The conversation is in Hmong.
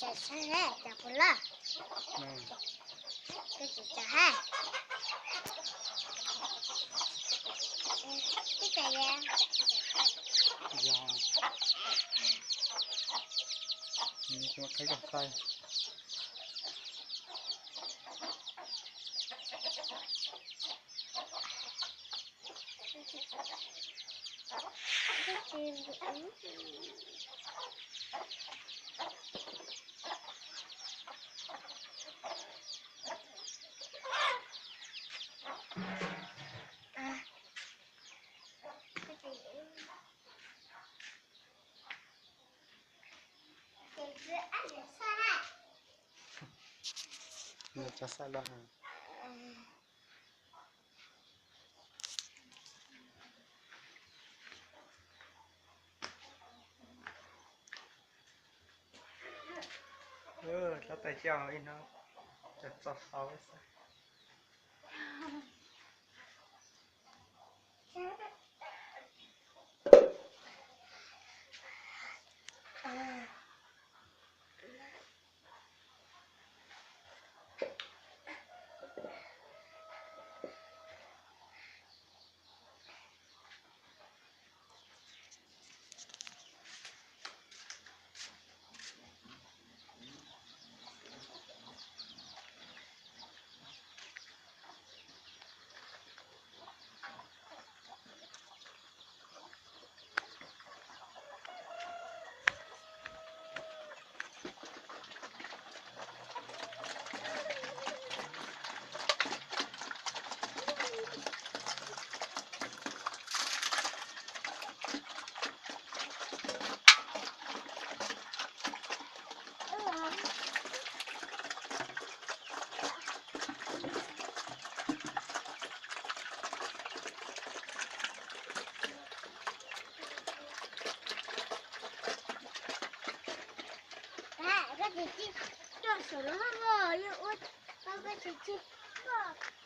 Cov xwb, cov puas loj? Koj tsis tso ha. Twb tso ya. Yog, qhib kom xais. Nws tso xaij loj heev. Tab tais coj ib hnub cov txog hauv xwb. Koj tsis txij coj saum lub hauv los, yog ua tau koj tsis txij coj.